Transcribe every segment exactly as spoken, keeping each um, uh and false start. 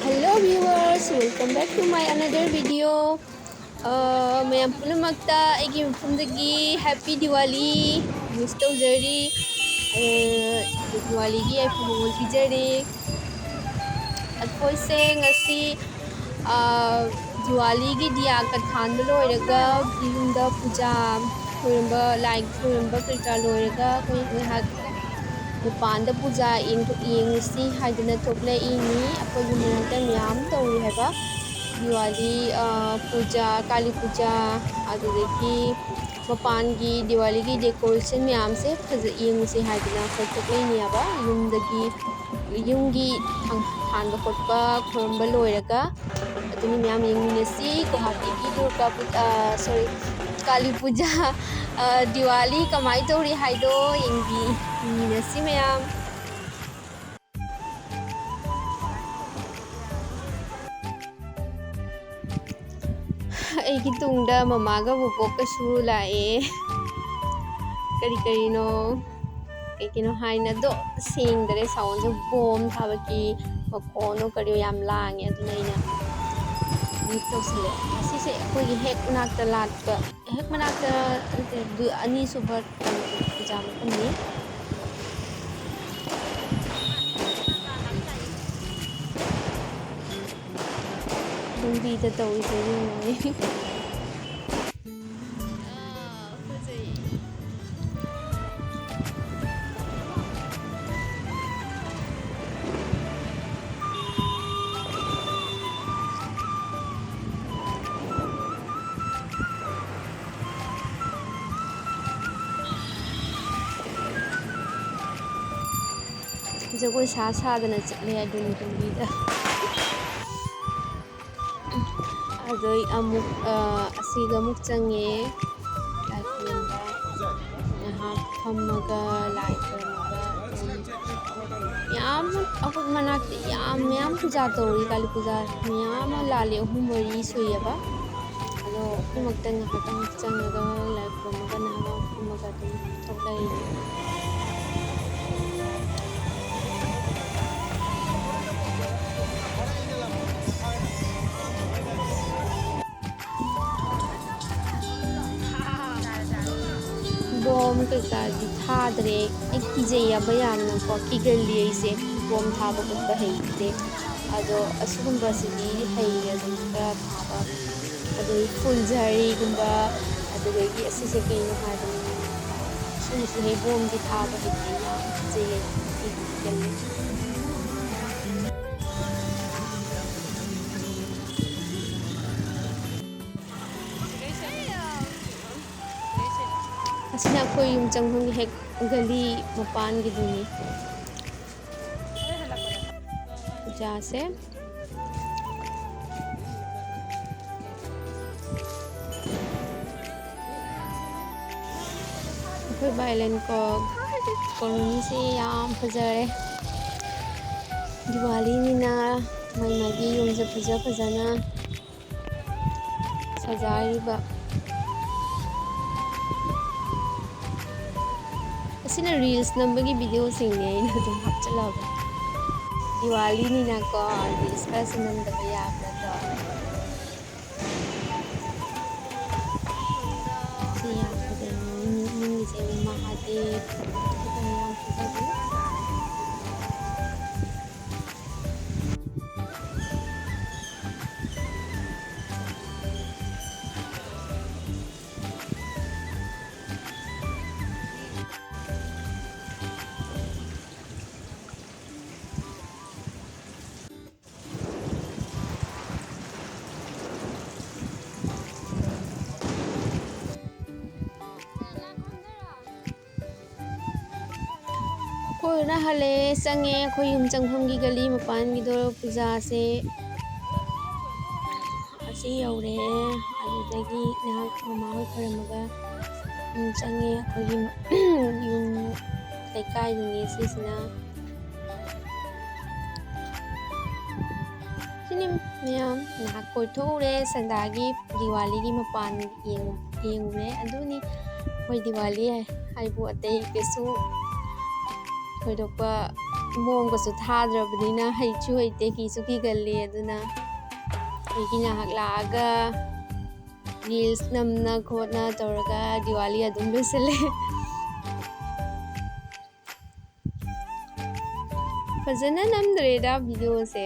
Hello viewers, welcome back to my another video. ꯑ, ꯃꯌꯥꯝ ꯄꯨꯝꯅꯃꯛꯇ ꯑꯩꯒꯤ ꯃꯐꯝꯗꯒꯤ Happy Diwali wish ꯇꯧꯖꯔꯤ꯫ ꯑ, ꯗꯤꯋꯥꯂꯤꯒꯤ ꯌꯥꯏꯐ ꯃꯪꯒꯣꯜ ꯄꯤꯖꯔꯤ꯫ ꯑꯩꯈꯣꯏꯁꯦ ꯉꯁꯤ, ꯑ, ꯗꯤꯋꯥꯂꯤꯒꯤ ꯗꯤꯌꯥꯒ ꯊꯥꯟꯕ ꯂꯣꯏꯔꯒ ꯌꯨꯝꯗ ꯄꯨꯖꯥ ꯈꯣꯏꯔꯝꯕ, ꯂꯥꯏ ꯈꯣꯏꯔꯝꯕ ꯀꯔꯤ ꯀꯔꯥ ꯂꯣꯏꯔꯒ ꯑꯩꯈꯣꯏ ꯉꯥꯏꯍꯥꯛ ꯃꯄꯥꯟꯗ ꯄꯨꯖꯥ ꯌꯦꯡꯊꯣꯛ-, ꯌꯦꯡꯉꯨꯁꯤ ꯍꯥꯏꯗꯅ ꯊꯣꯛꯂꯛꯏꯅꯤ꯫ ꯑꯩꯈꯣꯏꯒꯤ ꯃꯅꯥꯛꯇ ꯃꯌꯥꯝ ꯇꯧꯔꯤ ꯍꯥꯏꯕ꯫ ꯗꯤꯋꯥꯂꯤ, ꯑ, ꯄꯨꯖꯥ, ꯀꯥꯂꯤ ꯄꯨꯖꯥ, ꯑꯗꯨꯗꯒꯤ ꯃꯄꯥꯟꯒꯤ ꯗꯤꯋꯥꯂꯤꯒꯤ decoration ꯃꯌꯥꯝꯁꯦ ꯐꯖ ꯌꯦꯡꯉꯨꯁꯤ ꯍꯥꯏꯗꯅ ꯑꯩꯈꯣꯏ ꯊꯣꯛꯂꯛꯏꯅꯦꯕ꯫ ꯌꯨꯝꯗꯒꯤ, ꯌꯨꯝꯒꯤ ꯊꯥꯟꯕ ꯈꯣꯠꯄ ꯈꯣꯏꯔꯝꯕ ꯂꯣꯏꯔꯒ ꯑꯗꯨꯅꯤ ꯃꯌꯥꯝ ꯌꯦꯡꯃꯤꯟꯅꯁꯤ꯫ ꯒꯨꯋꯥꯍꯥꯇꯤꯒꯤ ꯗꯨꯔꯒꯥ ꯄꯨꯖꯥ, ꯑ, sorry, ꯀꯥꯂꯤ ꯄꯨꯖꯥ, ꯑ, ꯗꯤꯋꯥꯂꯤ ꯀꯃꯥꯏꯅ ꯇꯧꯔꯤ ꯍꯥꯏꯗꯣ ꯌꯦꯡꯕꯤ-, ꯌꯦꯡꯃꯤꯟꯅꯁꯤ ꯃꯌꯥꯝ꯫ ꯑꯩꯒꯤ ꯇꯨꯡꯗ ꯃꯃꯥꯒ ꯕꯣꯕꯣꯛꯀꯁꯨ ꯂꯥꯛꯑꯦ꯫ ꯀꯔꯤ ꯀꯔꯤꯅꯣ, ꯀꯩ ꯀꯩꯅꯣ ꯍꯥꯏꯅꯗꯣ ꯁꯦꯡꯗꯔꯦ꯫ Soundꯁꯦ ꯕꯣꯝ ꯊꯥꯕꯒꯤ ꯃꯈꯣꯟꯅꯣ ꯀꯔꯤꯌꯣ ꯌꯥꯝ ꯂꯥꯡꯉꯦ, ꯑꯗꯨꯅ ꯑꯩꯅ mute ꯇꯧꯁꯤꯜꯂꯦ꯫ ꯑꯁꯤꯁꯦ ꯑꯩꯈꯣꯏꯒꯤ ꯍꯦꯛ ꯃꯅꯥꯛꯇ ꯂꯥꯠꯄ, ꯍꯦꯛ ꯃꯅꯥꯛꯇ ꯅꯠꯇꯦ, ꯑꯗꯨ ꯑꯅꯤꯁꯨꯕ ꯄꯨꯖꯥ ꯃꯐꯝꯅꯤ꯫ ꯂꯝꯕꯤꯗ ꯇꯧꯔꯤꯁꯦ ꯌꯦꯡꯉꯨꯅꯦ꯫ ꯖꯒꯣꯏ ꯁꯥ ꯁꯥꯗꯅ ꯆꯠꯂꯦ ꯑꯗꯨꯅꯤ ꯂꯝꯕꯤꯗ꯫ ꯑꯗꯩ ꯑꯃꯨꯛ, ꯑ, ꯑꯁꯤꯗ ꯑꯃꯨꯛ ꯆꯪꯉꯦ꯫ ꯂꯥꯏ ꯈꯨꯔꯨꯝꯕ ꯉꯥꯏꯍꯥꯛ ꯐꯝꯃꯒ ꯂꯥꯏ ꯈꯨꯔꯨꯝꯃꯒ ꯑꯗꯨꯝ ꯌꯥꯝ, ꯑꯩꯈꯣꯏ ꯃꯅꯥꯛꯇ ꯌꯥꯝ ꯃꯌꯥꯝ ꯄꯨꯖꯥ ꯇꯧꯔꯤ, ꯀꯥꯂꯤ ꯄꯨꯖꯥ ꯃꯌꯥꯝ ꯑꯃ ꯂꯥꯜꯂꯦ, ꯑꯍꯨꯝ ꯃꯔꯤ ꯁꯨꯏꯌꯦꯕ꯫ ꯑꯗꯣ ꯑꯩꯈꯣꯏꯃꯛꯇ ꯉꯥꯏꯍꯥꯛꯇꯪ ꯆꯪꯉꯒ ꯂꯥꯏ ꯈꯨꯔꯨꯝꯃꯒ ꯉꯥꯏꯍꯥꯛ ꯐꯝꯃꯒ ꯑꯗꯨꯝ ꯊꯣꯛꯂꯛꯏ꯫ ꯀꯩꯀꯥꯗꯤ ꯊꯥꯗ꯭ꯔꯦ꯫ ꯑꯩ ꯀꯤꯖꯩꯌꯦꯕ ꯌꯥꯝꯅꯀꯣ, ꯀꯤꯒꯜꯂꯤ ꯑꯩꯁꯦ꯫ ꯕꯣꯝ ꯊꯥꯕ ꯈꯣꯠꯄ ꯍꯩꯇꯦ꯫ ꯑꯗꯣ ꯑꯁꯤꯒꯨꯝꯕꯁꯤꯗꯤ ꯍꯩꯌꯦ ꯑꯗꯨꯝ ꯈꯔ ꯊꯥꯕ꯫ ꯑꯗꯩ ꯐꯨꯜ ꯖꯍꯔꯤꯒꯨꯝꯕ, ꯑꯗꯨꯗꯒꯤ ꯑꯁꯤꯁꯦ ꯀꯩꯅꯣ ꯍꯥꯏꯕꯅꯤ, ꯁꯤꯁꯦ ꯕꯣꯝꯗꯤ ꯊꯥꯕ ꯍꯩꯇꯦ, ꯌꯥꯝ ꯀꯤꯖꯩꯌꯦ, ꯀꯤꯒꯜꯂꯤ꯫ ꯑꯁꯤꯅ ꯑꯩꯈꯣꯏ ꯌꯨꯝ ꯆꯪꯐꯝꯒꯤ ꯍꯦꯛ ꯒꯂꯤ ꯃꯄꯥꯟꯒꯤꯗꯨꯅꯤ꯫ ꯄꯨꯖꯥꯁꯦ꯫ ꯑꯩꯈꯣꯏ ꯕꯥꯏꯂꯦꯟ ꯀꯣ ꯀꯣꯂꯣꯅꯤꯁꯦ ꯌꯥꯝ ꯐꯖꯔꯦ꯫ ꯗꯤꯋꯥꯂꯤꯅꯤꯅ ꯃꯥꯏ ꯃꯥꯏꯒꯤ ꯌꯨꯝꯁꯦ ꯐꯖ ꯐꯖꯅ ꯁꯖꯥꯔꯤꯕ꯫ ꯑꯁꯤꯅ reels ꯅꯝꯕꯒꯤ videoꯁꯤꯡꯅꯦ ꯑꯩꯅ ꯑꯗꯨꯝ ꯍꯥꯞꯆꯤꯜꯂꯕ꯫ ꯗꯤꯋꯥꯂꯤꯅꯤꯅꯀꯣ reels ꯈꯔꯁꯨ ꯅꯝꯗꯕ ꯌꯥꯕ꯭ꯔꯥ ꯇꯧꯔꯒ꯫ ꯁꯤ ꯌꯥꯝ ꯐꯖꯩ꯫ ꯃꯅꯤꯡꯒꯤꯁꯦ ꯃꯍꯥꯗꯦꯕ꯫ ꯌꯥꯝ ꯐꯖꯕꯅꯦ꯫ ꯀꯣꯏꯔꯨꯅ ꯍꯜꯂꯛꯑꯦ, ꯆꯪꯉꯦ꯫ ꯑꯩꯈꯣꯏ ꯌꯨꯝ ꯆꯪꯐꯝꯒꯤ ꯒꯂꯤ ꯃꯄꯥꯟꯒꯤꯗꯣ ꯄꯨꯖꯥꯁꯦ ꯑꯁꯤ ꯌꯧꯔꯦ꯫ ꯑꯗꯨꯗꯒꯤ ꯉꯥꯏꯍꯥꯛ ꯃꯃꯥ ꯍꯣꯏ ꯈꯣꯏꯔꯝꯃꯒ ꯑꯗꯨꯝ ꯆꯪꯉꯦ꯫ ꯑꯩꯈꯣꯏꯒꯤ ꯌꯨꯝ ꯂꯩꯀꯥꯏꯗꯨꯅꯤ ꯁꯤꯁꯤꯅ꯫ ꯁꯤꯅꯤ ꯃꯌꯥꯝ, ꯉꯥꯏꯍꯥꯛ ꯀꯣꯏꯊꯣꯛꯎꯔꯦ꯫ ꯁꯟꯗꯥꯒꯤ ꯗꯤꯋꯥꯂꯤꯒꯤ ꯃꯄꯥꯟ ꯌꯦꯡꯉꯨ-, ꯌꯦꯡꯉꯨꯔꯦ꯫ ꯑꯗꯨꯅꯤ ꯑꯩꯈꯣꯏ ꯗꯤꯋꯥꯂꯤ ꯍꯥꯏꯕꯨ꯫ ꯑꯇꯩ ꯀꯩꯁꯨ ꯊꯣꯏꯗꯣꯛꯄ ꯕꯣꯝꯒꯁꯨ ꯊꯥꯗ꯭ꯔꯕꯅꯤꯅ ꯍꯩꯁꯨ ꯍꯩꯇꯦ, ꯀꯤꯁꯨ ꯀꯤꯒꯜꯂꯤ꯫ ꯑꯗꯨꯅ ꯑꯩꯒꯤ ꯉꯥꯏꯍꯥꯛ ꯂꯥꯛꯑꯒ reels ꯅꯝꯅ ꯈꯣꯠꯅ ꯇꯧꯔꯒ ꯗꯤꯋꯥꯂꯤ ꯑꯗꯨꯝ ꯂꯣꯏꯁꯤꯜꯂꯦ꯫ ꯐꯖꯅ ꯅꯝꯗ꯭ꯔꯦꯗ videoꯁꯦ꯫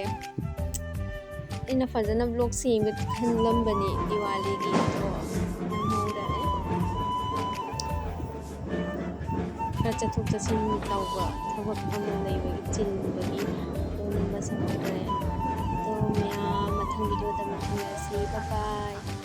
ꯑꯩꯅ ꯐꯖꯅ vlog ꯁꯦꯝꯒꯦ ꯈꯜꯂꯝꯕꯅꯤ ꯗꯤꯋꯥꯂꯤꯒꯤ, ꯑꯗꯣ ꯅꯝꯍꯧꯗꯔꯦ꯫ ꯈꯔ ꯆꯠꯊꯣꯛ ꯆꯠꯁꯤꯟ ꯇꯧꯕ ꯊꯕꯛ ꯑꯃ ꯂꯩꯕꯒꯤ, ꯆꯤꯟꯕꯒꯤ ꯑꯗꯣ ꯅꯝꯕ ꯁꯪꯍꯧꯗ꯭ꯔꯦ꯫ ꯑꯗꯣ ꯃꯌꯥꯝ ꯃꯊꯪ videoꯗ ꯑꯃꯨꯛ ꯊꯦꯡꯅꯔꯁꯤ꯫ Bye bye꯫